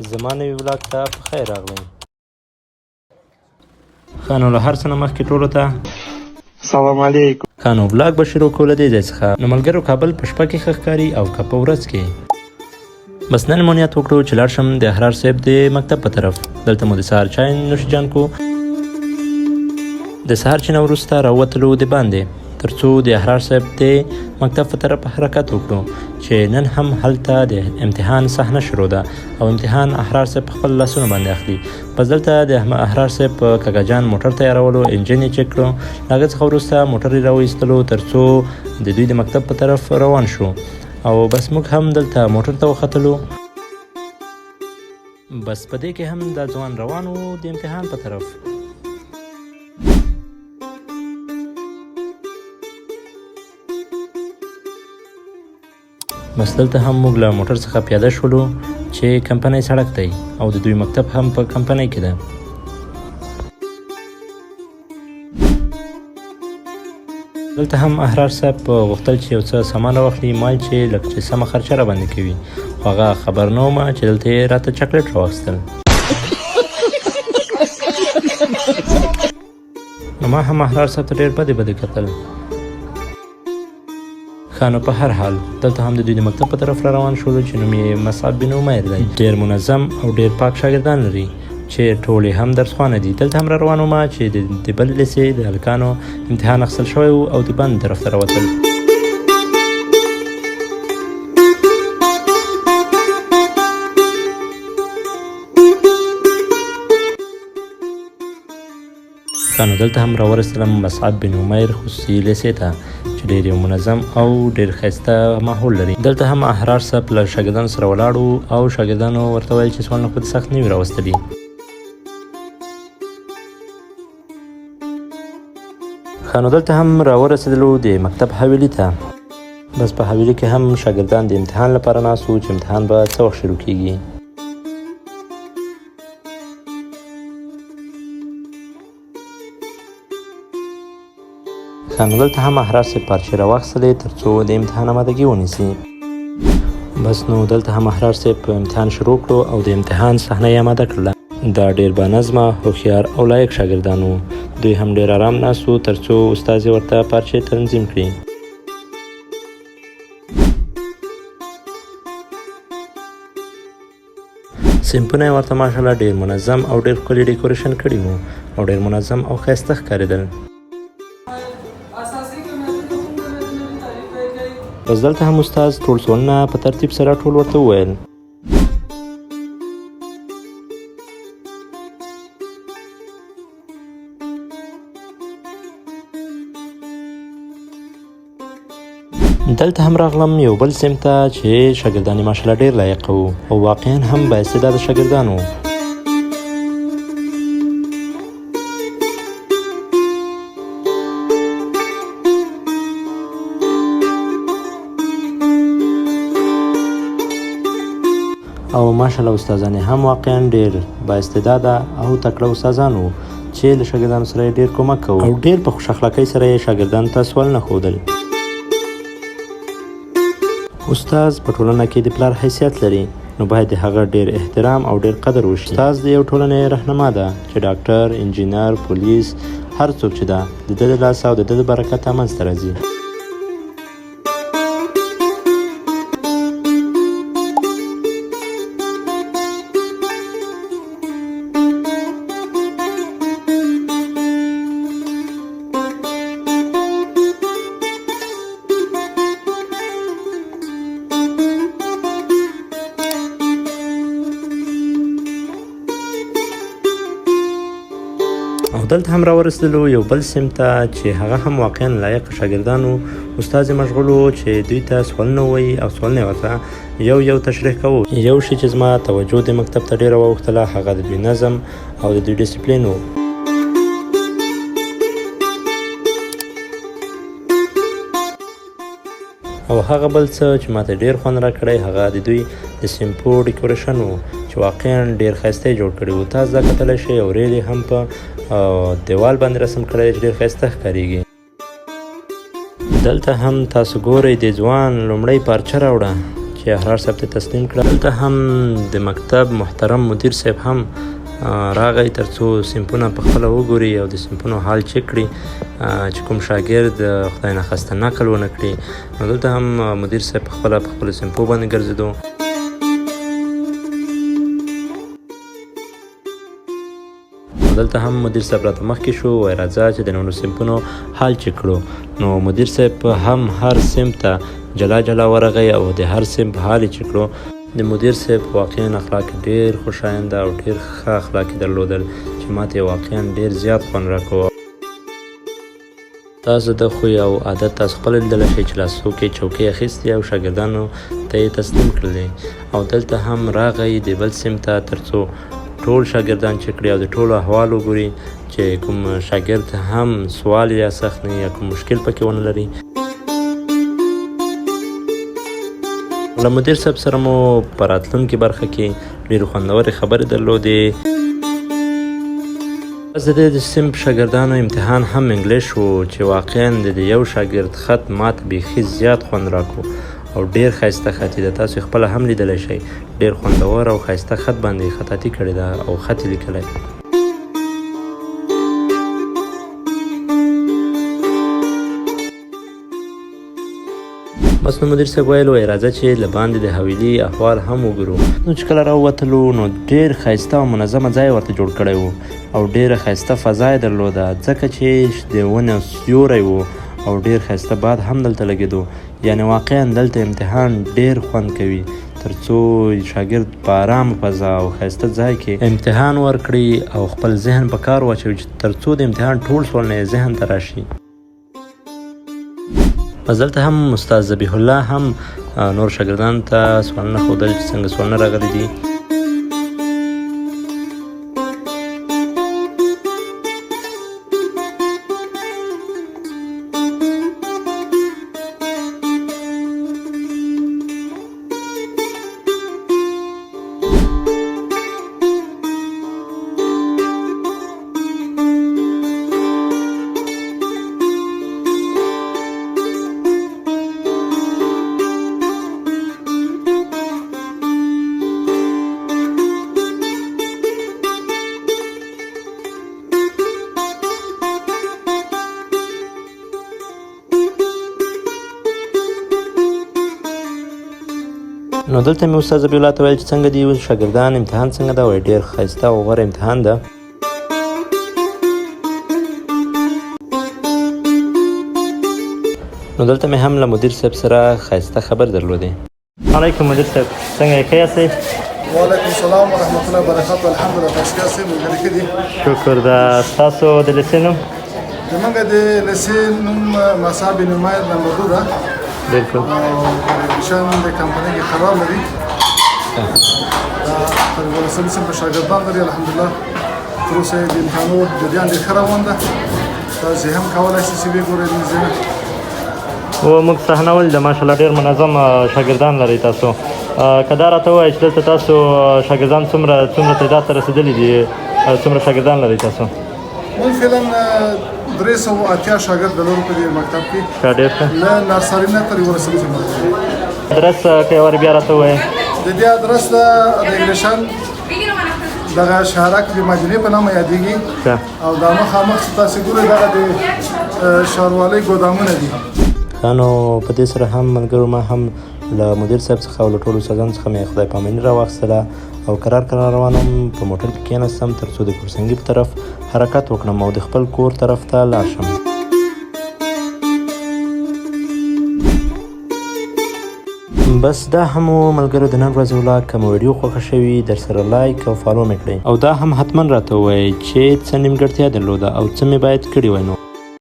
زما نوي ولاګ ته په خیر راغلئ. ښه نو له هر څه نه مخکې ټولو ته سلام علیکم. ښه نو ولاګ به شروع کوو له دې ځای څخه. نو ملګرو کابل په شپه کې ښه ښکاري او که په ورځ کې؟ بس نن مو نیت وکړو چې لاړ شم د احرار صاحب د مکتب په طرف. دلته مو د سهار چای نوش جان کو. د سهار چای نه وروسته راووتلو د باندې تر څو د احرار صاحب د مکتب په طرف حرکت وکړو چې نن هم هلته د امتحان صحنه شروع ده او امتحان احرار صاحب په خپل لاسونو باندې اخلي. بس دلته د احرار صاحب په کاکا جان موټر تیارولو، انجن یې چک کړو، له هغه څخه وروسته موټر یې راوایستلو تر څو د دوی د مکتب په طرف روان شو او بس موږ هم دلته موټر ته وختلو. بس په دې کې هم دا ځوان روان وو د امتحان په طرف. بس دلته هم موږ له موټر څخه پیاده شولو چې کمپنۍ سړک دی او د دوی مکتب هم په کمپنۍ کې ده. دلته هم احرار صاحب غوښتل چې یو څه سامان راواخلي، مال چې لکه چې سمه خرچه را باندې کوي، خو هغه خبر نه وم چې دلته یې راته چاکلیټ راواخیستل. نو ما هم احرار صاحب ته ډېر بدې بدې کتل. ښه نو په هر حال دلته هم د دوی د مکتب په طرف را روان شولو چې نوم یې مصعب بن عمیر دی. ډېر منظم او ډېر پاک شاګردان لري چې ټول یې هم درسخوانه دي. دلته هم را روان وم چې د بلې لیسې د هلکانو امتحان اخیستل شوی و او د بند طرف ته راوتل. ښه نو دلته هم راورسېدلم مصعب بن عمیر خصوصي لیسې ته چې ډېر یو منظم او ډېر ښایسته ماحول لري. دلته هم احرار صاحب له شاګردانو سره ولاړ و او شاګردانو ورته ویل چې سوالونه خو دې سخت نه وي راوستلي. ښه نو دلته هم راورسېدلو د مکتب حویلي ته. بس په حویلي کې هم شاګردان د امتحان لپاره ناست وو چې امتحان به څه وخت شروع کیږي. ښه نو دلته هم احرار صاحب پارچې راواخیستلې تر څو د امتحان آمادګي ونیسي. بس نو دلته هم احرار صاحب په امتحان شروع کړو او د امتحان صحنه یې آماده کړله. دا ډېر با نظمه، هوښیار او لایق شاګردان وو. دوی هم ډېر آرام ناست وو تر څو استاد یې ورته پارچې تنظیم کړي. صنفونه یې ورته ماشاءالله ډېر منظم او ډېر ښکلي ډیکوریشن کړي وو او ډېر منظم او ښایسته ښکارېدل. بس دلته هم استاد ټول سوالونه په ترتیب سره ټول ورته وویل. دلته هم راغلم یو بل سیم ته چې شاګردان یې ماشاءالله ډېر لایق وو او واقعا هم با استعداده شاګردان وو. او ماشاءالله استادان یې هم واقعا ډېر با استعداده او تکړه استادان وو چې له شاګردانو سره یې ډېر کومک کوو او ډېر په خوش اخلاقۍ سره یې شاګردانو ته سوالونه ښودل. استاد په ټولنه کې د پلار حیثیت لري نو باید د هغه ډېر احترام او ډېر قدر وشي. استاد د یو ټولنې رهنما ده چې ډاکټر، انجینر، پولیس هر څوک چې ده د ده د لاسه او د ده د برکته منځته راځي. او دلته هم راورسېدلو یو بل سیم ته چې هغه هم واقعا لایق شاګردان وو. استاد یې مشغول و چې دوی ته سوالونه ووایي او سوالونه یې ورته یو یو تشریح کوو. یو شی چې زما توجه دې مکتب ته ډېره واوښتله هغه د دوی نظم او د دوی ډیسپلین و. او هغه بل څه چې ماته ډیر خوند راکړی هغه د دوی د سیمپو ډیکوریشن و چې واقعا ډیر ښایسته یې جوړ کړي وو. تاسو دا کتلی شئ او ریل یې هم په دیوال باندې رسم کړی چې ډیر ښایسته ښکاریږي. دلته هم تاسو ګورئ د ځوان لومړی پارچه راوړه چې احرار صاحب ته تسلیم کړه. دلته هم د مکتب محترم مدیر صاحب هم راغی ترڅو صنفونه په خپله وګوري او د صنفونو حال چک کړي چې کوم شاګرد خدای نخواسته نقل ونه کړي. نو دلته هم مدیر صاحب په خپله په خپلو صنفو باندې ګرځېدو. دلته هم مدیر صاحب راته مخکې شو، وایي راځه چې د نورو صنفونو حال چک کړو. نو مدیر صاحب هم هر صنف ته جلا جلا ورغی او د هر صنف حال یې چک کړو. د مدیر صاحب واقعا اخلاق ډېر خوشاینده او ډېر ښه اخلاق یې درلودل چې ماته یې واقعا ډېر زیات خوند راکاوه. تاسو د خوی او عادت تاسو خپله لیدلی شئ چې لاسو کې چوکۍ اخیستې او شاګردانو ته یې تسلیم کړلې. او دلته هم راغی د بل صنف ته ترڅو ټول شاګردان چک کړي او د ټولو احوال وګوري چې کوم شاګرد هم سوال یا سخت نه یا کوم مشکل پکې ونه لري. له مدیر صاحب سره مو په راتلونکې برخه کې ډېرې خوندورې خبرې درلودې. بس د دې د صنف شاګردانو امتحان هم انګلیش و چې واقعا د دې یو شاګرد خط ماته بیخي زیات خوند راکو او ډېر ښایسته خط یې ده، تاسو یې خپله هم لیدلی شئ، ډېر خوندور او ښایسته خط باندې یې خطاطي کړې ده او خط یې لیکلی. بس نو مدیر صاحب ویل وای راځه چې له باندې د حویلي احوال هم وګورو. نو چې کله راووتلو نو ډېر ښایسته او منظمه ځای ورته جوړ کړی و او ډېره ښایسته فضا یې درلوده، ځکه چې د ونو سیوری و او ډېر ښایسته باد هم دلته لګېدو. یعنې واقعا دلته امتحان ډېر خوند کوي تر څو شاګرد په ارامه فضا او ښایسته ځای کې امتحان ورکړي او خپل ذهن په کار واچوي چې تر څو د امتحان ټول سوالونه یې ذهن ته راشي. بس دلته هم استاد ذبیح الله هم نور شاګردانو ته سوالونه ښودل چې څنګه سوالونه راغلي دي. نو دلته مې استاد ذبیح الله ته ویل چې څنګه دي شاګردان، امتحان څنګه ده؟ وایي ډېر ښایسته او غوره امتحان ده. نو دلته مې هم له مدیر صاحب سره ښایسته خبرې درلودې. علیکم مدیر صاحب، څنګه یې، ښه یاستئ؟ وعلیکم السلام ورحمت الله وبرکاته. الحمدلله، تاسو ښه یاستئ؟ ملګري ښه دي؟ شکر ده. ستاسو د لیسې نوم؟ زمونږ د لیسې نوم مصعب بن عمیر نمبر 2 ده. بالکل. او په د کمپنۍ کې قرار لري. تر ولسم صنف شاګردان لري. الحمدلله تر اوسه یې د امتحانو جریان ډېر ښه روان ده. تاسو هم کولای شئ چې وګورئ نږدې. و موږ صحنه ولیده، ماشاءالله ډېر منظم شاګردان لرئ تاسو. که دا راته ووایئ چې دلته تاسو شاګردان څومره تعداد ته رسېدلي دي، څومره شاګردان لرئ تاسو؟ موږ فعلا 380 شاګرد لرو په دې مکتب کې. ښه، ډېر ښه. له نرسري نه تر یولسم صنف. ادرس که یو وارې بیا راته ووایئ. د دې ادرس د انګلیشان دغه شهرک د مدینې په نامه یادېږي او دا مخامخ چې تاسو ګورئ دغه د ښاروالۍ ګودامونه دي. ښه، نو په دې سره هم ملګرو ما هم له مدیر صاحب څخه او له ټولو استادانو څخه مې خدای پاماني راواخیستله او کرار کرار روان وم. په موټر کې کېناستم تر څو د کورسنګي په طرف حرکت وکړم او د خپل کور طرف ته لاړ شم. بس دا هم و ملګرو د نن ورځې ولاګ. که مو ویډیو خوښه شوي در سره لایک او follow مې کړئ او دا هم حتما راته ووایئ چې څه نیمګړتیا درلوده او څه مې باید کړي وای. نو